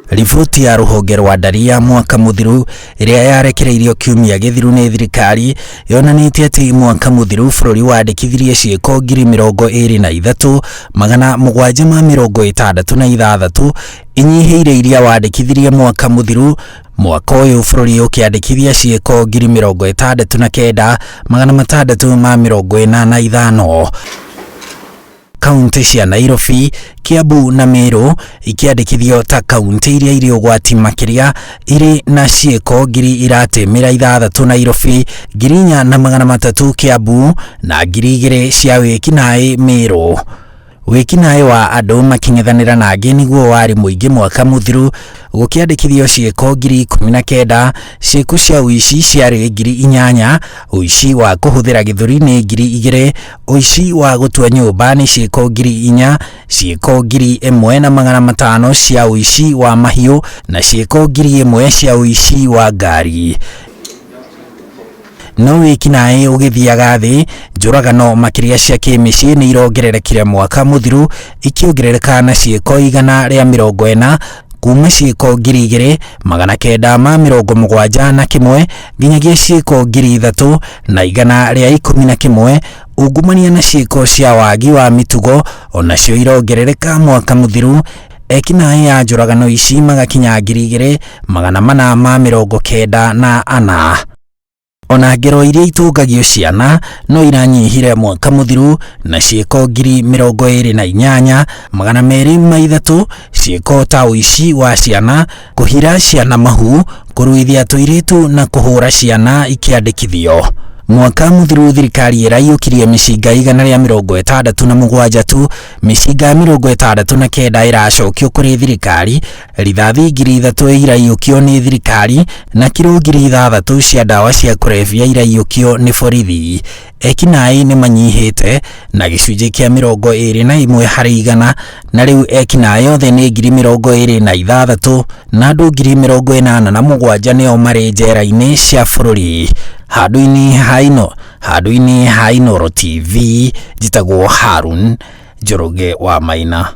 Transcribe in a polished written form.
Riboti ya rũhonge rwa ndari ya mwaka mũthiru ĩrĩa yarekereirio kiumia gĩthiru nĩ thirikari yonanĩtie atĩ mwaka mũthiru bũrũri wandĩkithirie ciĩko 23,766 inyihĩire iria wandĩkithirie mwaka mũthiru. Mwaka ũyũ bũrũri ũkĩandĩkithia ciĩko 69,645. Kaunti cia Nairobi, Kiambu na Meru ikĩandĩkithio ta kaunti iria irĩ ũgwati makĩria irĩ na ciĩko ngiri iratĩmĩra ithathatũ Nairobi, 4,300 Kiambu na 2,000 cia wĩkinaĩ Meru. Wĩkinaĩ wa andũ makĩng'ethanĩra na angĩ nĩguo warĩ mũingĩ mwaka mũthiru gũkĩandĩkithio ciĩko 19,000, ciĩko cia ũici ciarĩ 8,000, ũici wa kũhũthĩra gĩthũri nĩ 2,000, ũici wa gũtua nyũmba nĩ ciĩko 4,000, ciĩko 1,500 cia ũici wa mahiũ na ciĩko 1,000 cia ũici wa ngari. No wĩkinaĩ ũgĩthiaga thĩ, njũragano makĩria cia kĩmĩciĩ nĩ irongererekire mwaka mũthiru ikĩongerereka na ciĩko 140 kuma ciĩko 2,971 nginyagia ciĩko 3,111. Ungumania na ciĩko cia wagi wa mĩtugo onacio irongerereka mwaka mũthiru, ekinaĩ a njũragano ici magakinya 2,494. Ona ngero iria itũngagio ciana no iranyihire mwaka mũthiru na ciĩko 28,203, ciĩko ta ũici wa ciana, kũhira ciana mahu, kũruithia tũirĩtu na kũhũra ciana ikĩandĩkithio. Mwaka mũthiru thirikari ĩraiyũkirie mĩcinga 167 tu, mĩcinga 69 ĩracokio kũrĩ thirikari, rithathi 3,000 iraiyũkio nĩ thirikari na kiro 6,000 cia ndawa cia kũrebia iraiyũkio nĩ borithi. Ekinaĩ nĩ manyihĩte na gĩcunjĩ kĩa 21 harĩ igana na rĩu ekinaĩ othe nĩ 26,000 na andũ 87,000 nĩo marĩ njera-inĩ cia bũrũri. Handũ-inĩ ha ino handũ-inĩ ha Inooro TV njĩtagwo Harun Njoroge wa Maina.